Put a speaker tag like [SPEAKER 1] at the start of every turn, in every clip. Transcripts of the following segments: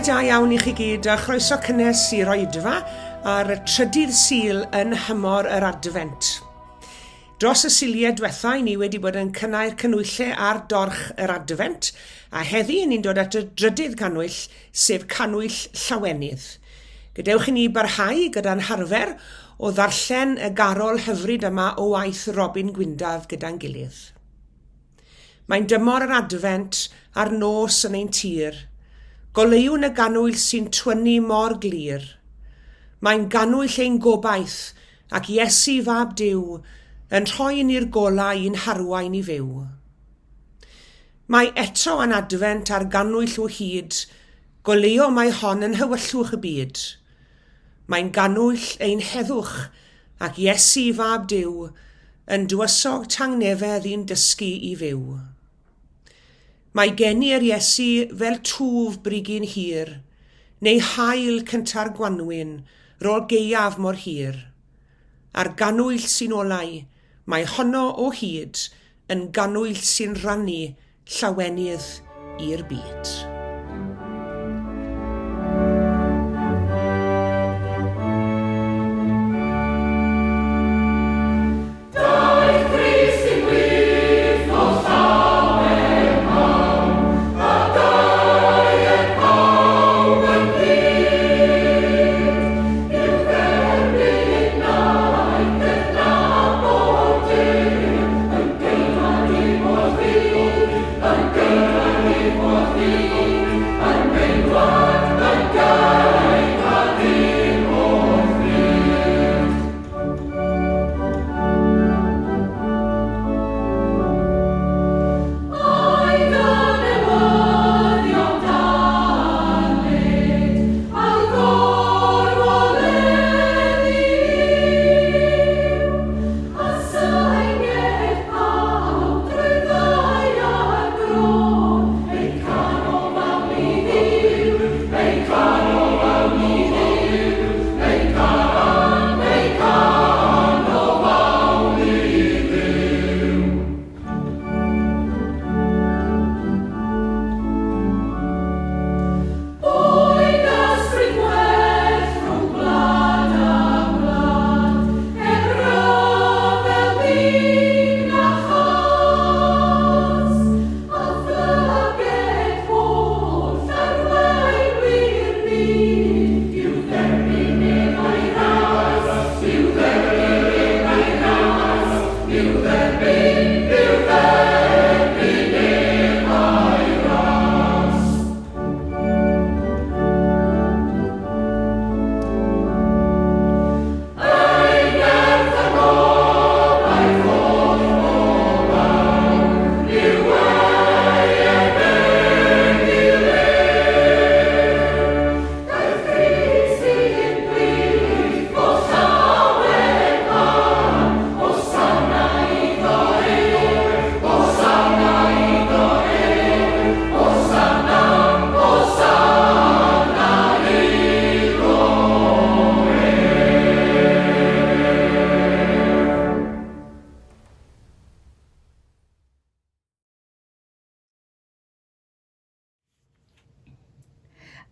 [SPEAKER 1] Bore da iawn i chi gyd a chroeso cynnes i'r oedfa ar y trydydd Sul yn nhymor yr Adfent. Dros y Suliau diwetha i ni wedi bod yn cynnau'r canhwyllau ar dorch yr Adfent a heddi ni'n dod at y drydydd cannwyll sef cannwyll llawenydd. Gadewch i ni barhau gyda'n harfer o ddarllen y garol hyfryd yma o waith Robin Gwyndaf gyda'n gilydd. Mae'n dymor yr Adfent a'r nos yn ein tir. Goleuwn y gannwyll sy'n twynnu mor glir. Mae'n gannwyll ein gobaith, ac Iesu Fab Duw yn rhoi i ni'r golau i'n harwain i fyw. Mae eto yn Adfent a'r gannwyll o hyd, goleuo mae hon yn nhywyllwch y byd. Mae'n gannwyll ein heddwch, ac Iesu, Fab Duw, yn dywysog tangnefedd i'n dysgu i fyw. Mae geni yr Iesu fel twf brigyn hir, neu haul cynta'r gwanwyn, rôl gaeaf mor hir. A'r gannwyll sy'n olau, mae honno o hyd yn gannwyll sy'n rhannu llawenydd i'r byd.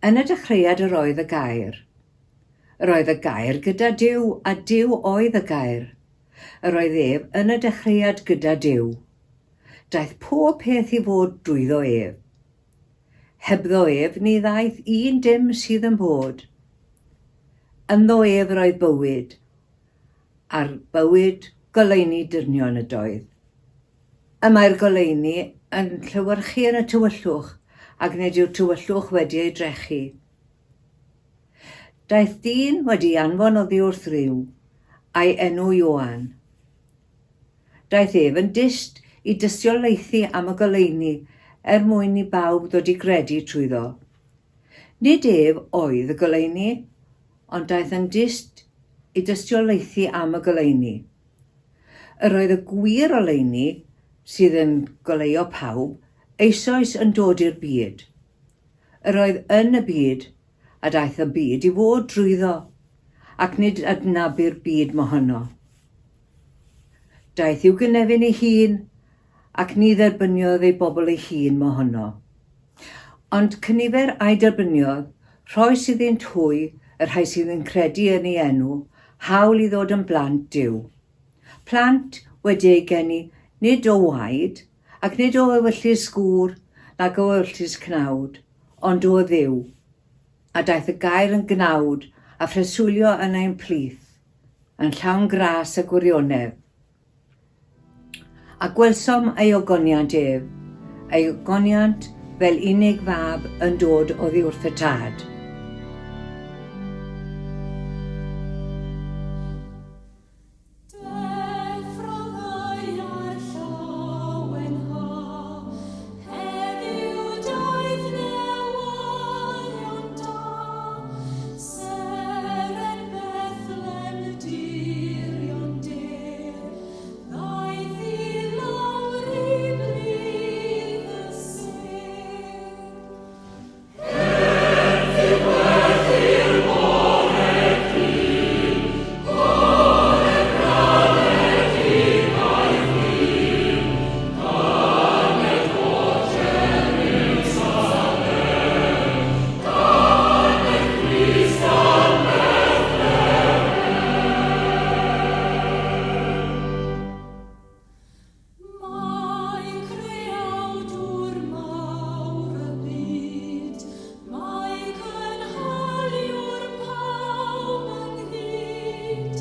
[SPEAKER 2] Yn y dechreuad yr oedd y Gair. Yr oedd y Gair gyda Duw, a Duw oedd y Gair. Yr oedd ef yn y dechreuad gyda Duw. Daeth pob peth i fod drwyddo ef. Hebddo ef ni ddaeth un dim sydd yn bod. Ynddo ef yr oedd bywyd, a'r bywyd goleuni dynion ydoedd. Y mae'r goleuni yn llewyrchu yn y tywyllwch, ac nid yw'r tywyllwch wedi ei drechu. Daeth dyn wedi'i anfon oddi wrth Dduw, a'i enw Ioan. Daeth ef yn dyst i dystiolaethu am y goleuni er mwyn i bawb ddod i gredu trwyddo. Nid ef oedd y goleuni, ond daeth yn dyst i dystiolaethu am y goleuni. Yr oedd y gwir oleuni, sydd yn goleuo pawb, eisoes yn dod i'r byd. Yr oedd yn y byd, a daeth y byd i fod drwyddo, ac nid adnabu'r byd mohono. Daeth i'w gynefin ei hun, ac ni dderbyniodd ei bobl ei hun mohono. Ond cynifer a'i derbyniodd, Rhoes iddynt hwy, y rhai sydd yn credu yn ei enw, hawl i ddod yn blant Duw. Plant wedi eu geni nid o waed, ac nid o ewyllys gŵr, nag o ewyllys cnawd, ond o Dduw. A daeth y gair yn gnawd, a phreswylio yn ein plith, yn llawn gras a gwirionedd. A gwelsom ei ogoniant ef, ei ogoniant fel unig fab yn dod oddi wrth y Tad.
[SPEAKER 3] Seren Bethlem dirion deg, Ddaeth i lawr i blith y sêr. Mae Creawdwr mawr y byd, Mae Cynhaliwr pawb ynghyd,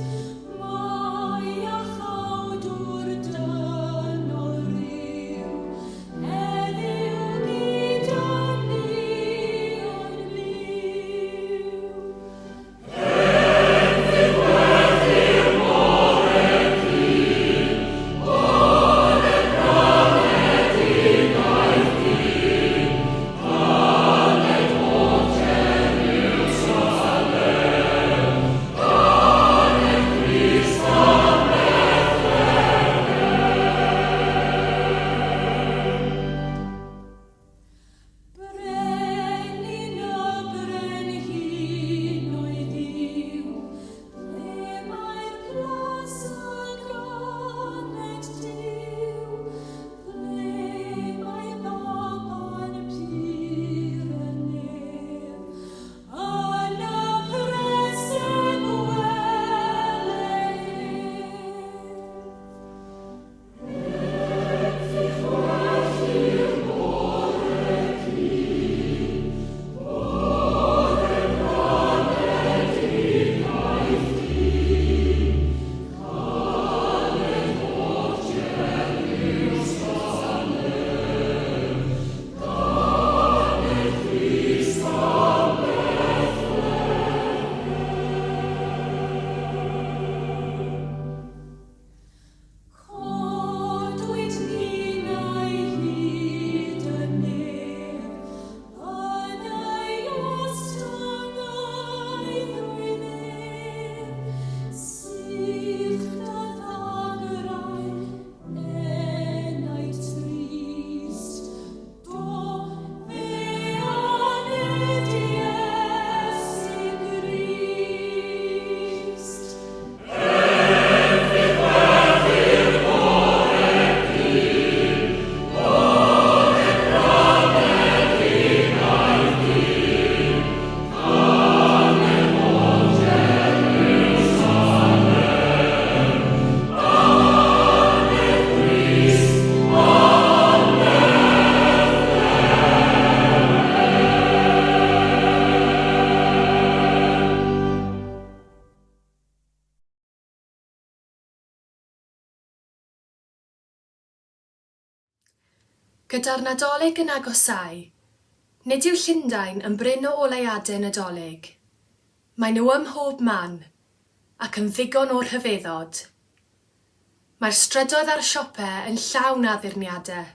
[SPEAKER 3] Mae Iachawdwr dynol ryw, Heddiw gyda ni yn byw. Brenin y brenhinoedd yw, ble mae'r plas y ganed Duw, ble mae baban pur y nef, yn y preseb wele ef. Codwyd ninnau hyd y nef, Yn ei ostyngaethrwydd ef, Sych dy ddagrau, enaid trist, Do, fe aned Iesu Grist.
[SPEAKER 4] Gyda'r Nadolig yn agosáu, nid yw Llundain yn brin o oleuadau Nadolig. Maen nhw ym mhob man, ac yn ddigon o rhyfeddod. Mae'r strydoedd a'r siopau yn llawn addurniadau.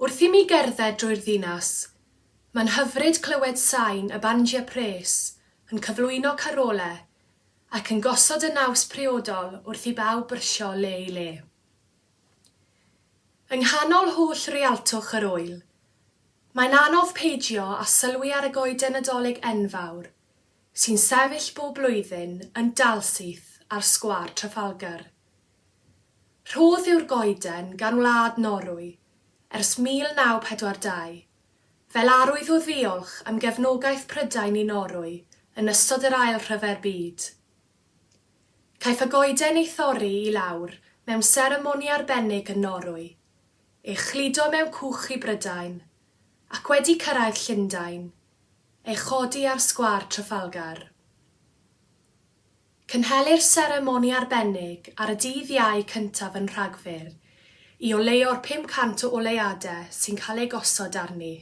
[SPEAKER 4] Wrth i mi gerdded drwy'r ddinas, mae'n hyfryd clywed sain y bandiau pres yn cyflwyno carolau ac yn gosod y naws priodol wrth i bawb brysio le i le. Yng nghanol holl rialtwch yr ŵyl, mae'n anodd peidio â sylwi ar y goeden Nadolig enfawr sy'n sefyll bob blwyddyn yn dalsyth ar Sgwâr Trafalgar. Rhodd yw'r goeden gan wlad Norwy ers 1942. fel arwydd o ddiolch am gefnogaeth Prydain i Norwy yn ystod yr Ail Rhyfel Byd. Caiff y goeden ei thorri i lawr mewn seremoni arbennig yn Norwy, ei chludo mewn cwch i Brydain, ac wedi cyrraedd Llundain, ei chodi ar Sgwâr Trafalgar. Cynhelir seremoni arbennig ar y dydd Iau cyntaf yn Rhagfyr i oleuo'r 500 o oleuadau sy'n cael eu gosod arni.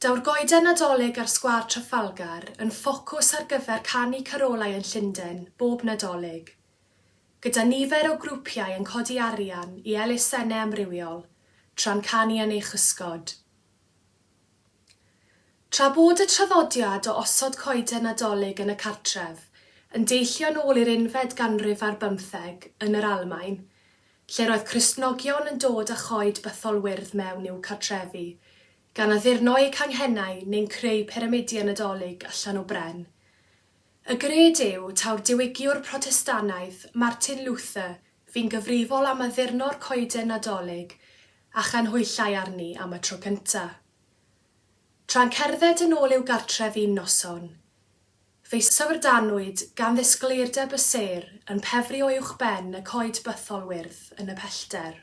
[SPEAKER 4] Daw'r goeden Nadolig ar Sgwâr Trafalgar yn ffocws ar gyfer canu carolau yn Llundain bob Nadolig, gyda nifer o grwpiau yn codi arian i elusennau amrywiol tra'n canu yn ei chysgod. Tra bod y traddodiad o osod coeden Nadolig yn y cartref yn deillio'n ôl i'r unfed ganrif ar bymtheg yn yr Almaen, lle'r oedd Cristnogion yn dod â choed bythol wyrdd mewn i'w cartrefi, gan addurno eu canghennau neu'n creu pyramidiau Nadolig allan o bren. Y gred yw taw'r diwygiwr Protestannaidd Martin Luther fu'n gyfrifol am addurno'r coeden Nadolig a chanhwyllau arni am y tro cynta'. Tra'n cerdded yn ôl i'w gartref un noson, fe'i syfrdanwyd gan ddisgleirdeb y sêr yn pefru o uwchben y coed bythol wyrdd yn y pellter.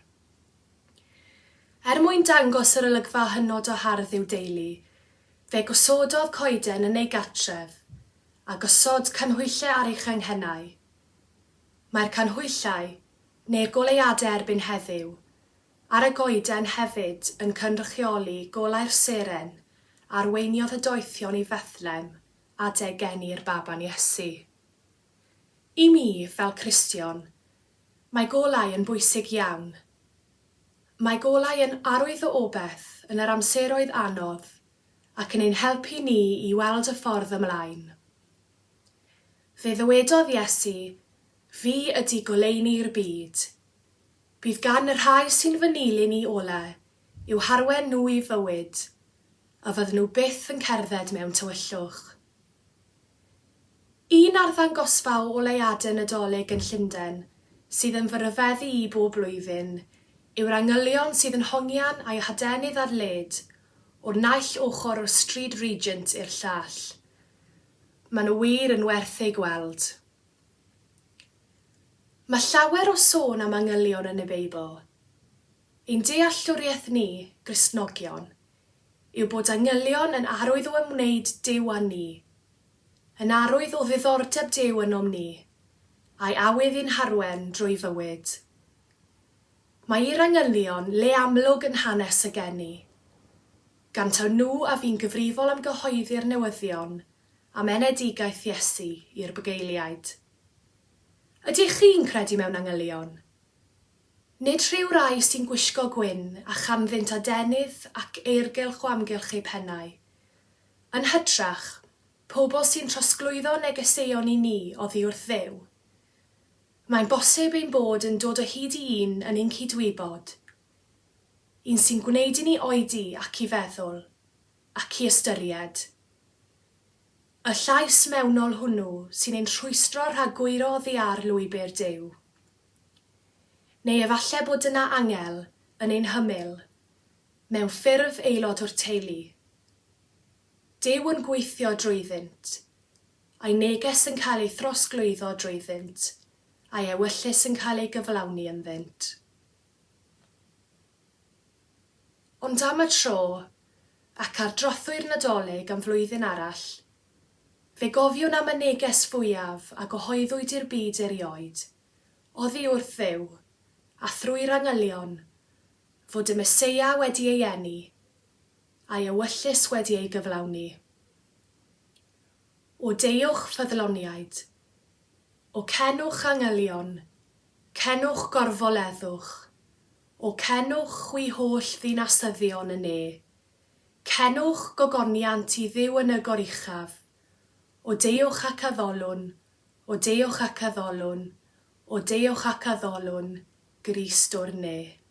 [SPEAKER 4] Er mwyn dangos yr olygfa hynod o hardd i'w deulu, fe gosododd coeden yn ei gartref, a gosod canhwyllau ar ei changhennau. Mae'r canhwyllau, neu'r goleuadau erbyn heddiw, Ar y goeden hefyd yn cynrychioli golau'r seren a arweiniodd y doethion i Fethlem adeg geni'r baban Iesu. I mi, fel Cristion, mae golau yn bwysig iawn. Mae golau yn arwydd o obeth yn yr amseroedd anodd ac yn ein helpu ni i weld y ffordd ymlaen. Fe ddywedodd Iesu, Fi ydy goleuni'r byd. Bydd gan y rhai sy'n fy nilyn i olau i'w harwen nhw i fywyd, a fydden nhw byth yn cerdded mewn tywyllwch. Un arddangosfa o oleuadau Nadolig yn Llundain sydd yn fy rhyfeddu i bob blwyddyn yw'r angylion sydd yn hongian a'u hadenydd ar led o'r naill ochr o'r Stryd Regent i'r llall. Maen nhw wir yn werth eu gweld. Mae llawer o sôn am angylion yn y Beibl. Ein dealltwriaeth ni, Gristnogion, yw bod angylion yn arwydd o ymwneud Duw â ni, yn arwydd o ddiddordeb Duw ynom ni, a'i awydd i'n harwen drwy fywyd. Mae i'r angylion le amlwg yn hanes y geni. Gan taw nhw a fu'n gyfrifol am gyhoeddi'r newyddion am enedigaeth Iesu i'r bugeiliaid. Ydych chi'n credu mewn angylion? Nid rhyw rai sy'n gwisgo gwyn a chanddynt adenydd ac eurgylch o amgylch eu pennau. Yn hytrach, pobl sy'n trosglwyddo negeseuon i ni oddi wrth Dduw. Mae'n bosib ein bod yn dod o hyd i un yn ein cydwybod. Un sy'n gwneud i ni oedi ac i feddwl, ac i ystyried. Y llais mewnol hwnnw sy'n ein rhwystro rhag gwyro oddi ar lwybr Duw. Neu efalle bod yna angel yn ein hymyl, mewn ffurf aelod o'r teulu. Duw yn gweithio drwyddynt, a'i neges yn cael ei throsglwyddo drwyddynt, a'i ewyllys yn cael ei gyflawni ynddynt. Ond am y tro, ac ar drothwy'r Nadolig am flwyddyn arall, fe gofiwn am y neges fwyaf a gyhoeddwyd i'r byd erioed, oddi wrth Dduw, a thrwy'r angylion, fod y Meseia wedi ei eni, a'i ewyllys wedi ei gyflawni. O deuwch, ffyddloniaid! O cenwch, angylion! Cenwch gorfoleddwch! O cenwch chwi holl ddinasyddion y ne', Cenwch gogoniant i Dduw yn y goruchaf. O deuwch ac addolwn, o deuwch ac addolwn, o deuwch ac addolwn Grist o'r ne'.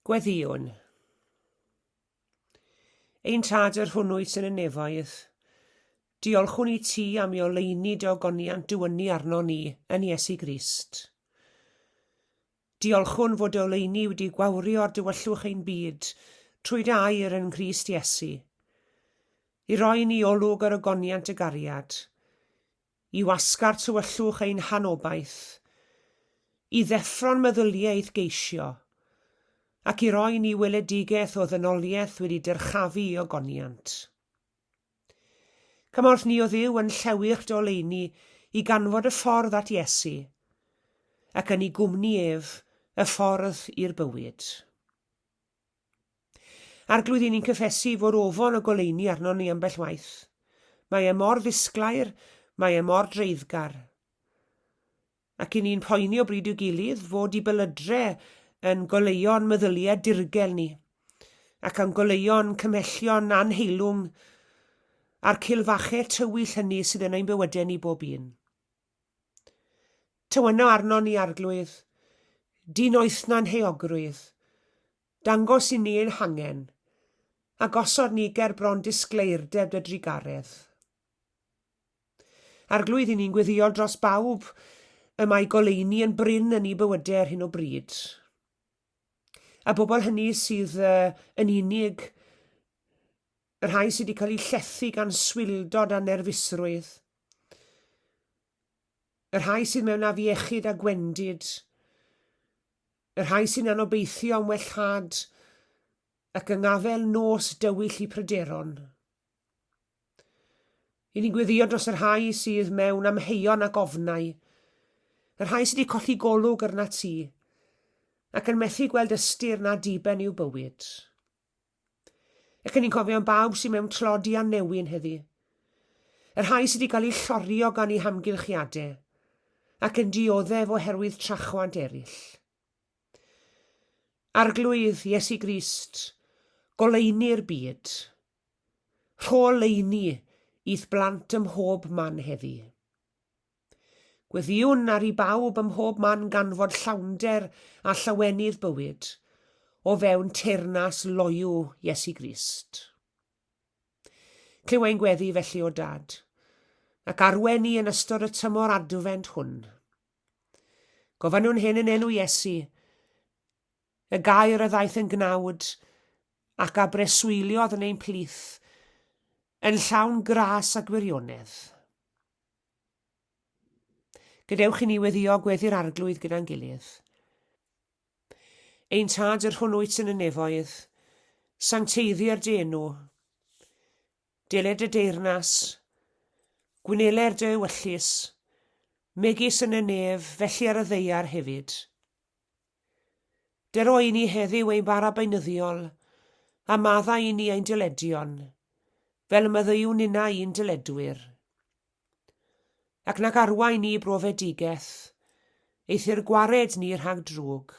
[SPEAKER 1] Gweddïwn. Ein Tad yr hwn wyt yn y nefoedd, diolchwn i ti am i oleuni dy ogoniant dywynnu arno ni yn Iesu Grist. Diolchwn fod dy oleuni wedi gwawrio ar dywyllwch ein byd trwy dy air yn Nghrist Iesu, i roi ni olwg ar ogoniant dy gariad, i wasgar tywyllwch ein hanobaith, i ddeffro'n meddyliau i'th geisio, ac i roi ni weledigaeth o ddynoliaeth wedi dyrchafu i ogoniant. Cymorth ni o Dduw yn llewych dy oleuni i ganfod y ffordd at Iesu, ac yn ei gwmni ef, y ffordd i'r bywyd. Arglwydd, i ni'n cyffesu fod ofon y goleuni arnon ni ambell waith. Mae e mor ddisglair, mae e mor dreiddgar. Ac i ni'n poeni o bryd i'w gilydd fod i bylydre yn goleuon meddyliau dirgel ni, ac yn goleuon cymhellion anheilwng a'r cilfachau tywyll hynny sydd yn ein bywydau ni bob un. Tywyno arnon ni, Arglwydd, dinoethna'n heogrwydd, dangos i ni ein hangen, a gosod ni ger bron disgleirdeb dy drugaredd. Arglwydd, i ni'n gweddio dros bawb y mae goleuni yn brin yn eu bywydau ar hyn o bryd. A bobl hynny sydd yn unig, y rhai sydd wedi cael eu llethu gan swildod a nerfusrwydd, y rhai sydd mewn afiechyd a gwendid, y rhai sy'n anobeithio am wellhad ac yng ngafel nos dywyll i pryderon. I ni'n gweddio dros y rhai sydd mewn amheuon ac ofnau, y rhai sydd wedi colli golwg arnat ti, ac yn methu gweld ystyr na diben i'w bywyd. Ac yn ni'n cofio am bawb sydd mewn tlodi a newyn heddi. Y rhai sydd wedi cael eu llorio gan eu hamgylchiadau ac yn dioddef oherwydd trachwant eraill. Arglwydd Iesu Grist, goleuni'r byd. Rho oleuni i'th blant ym mhob man heddi. Gweddïwn ar i bawb ym mhob man ganfod llawnder a llawenydd bywyd o fewn teyrnas loyw Iesu Grist. Clyw ein gweddi felly o Dad, ac arwen ni yn ystod y tymor Adfent hwn. Gofynnwn hyn yn enw Iesu, y gair a ddaeth yn gnawd ac a breswyliodd yn ein plith, yn llawn gras a gwirionedd. Gadewch i ni weddio gweddi'r Arglwydd gyda'n gilydd. Ein Tad yr hwn wyt yn y nefoedd, sancteiddier dy enw. Deled dy deyrnas, gwneler dy ewyllys, megis yn y nef, felly ar y ddaear hefyd. Dero i ni heddiw ein bara beunyddiol, a maddau i ni ein dyledion, fel y maddeuwn ninnau i'n dyledwyr. Ac nac arwain ni i brofedigaeth, eithr gwared ni rhag drwg.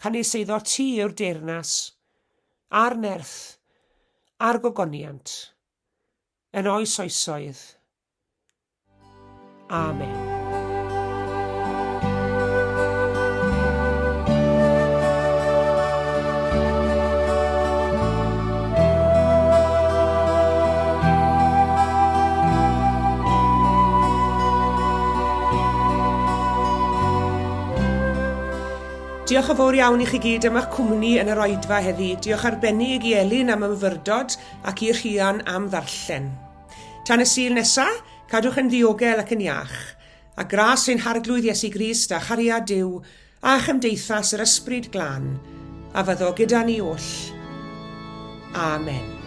[SPEAKER 1] Canys eiddo ti yw'r deyrnas, a'r nerth, a'r gogoniant, yn oes oesoedd. Amen. Diolch yn fawr iawn i chi gyd am eich cwmni yn yr oedfa heddi. Diolch arbennig i Elin am y myfyrdod ac i Rhian am ddarllen. Tan y Sul nesa, cadwch yn ddiogel ac yn iach, a gras ein Harglwydd Iesu Grist a chariad Duw a chymdeithas yr Ysbryd Glân a fyddo gyda ni oll. Amen.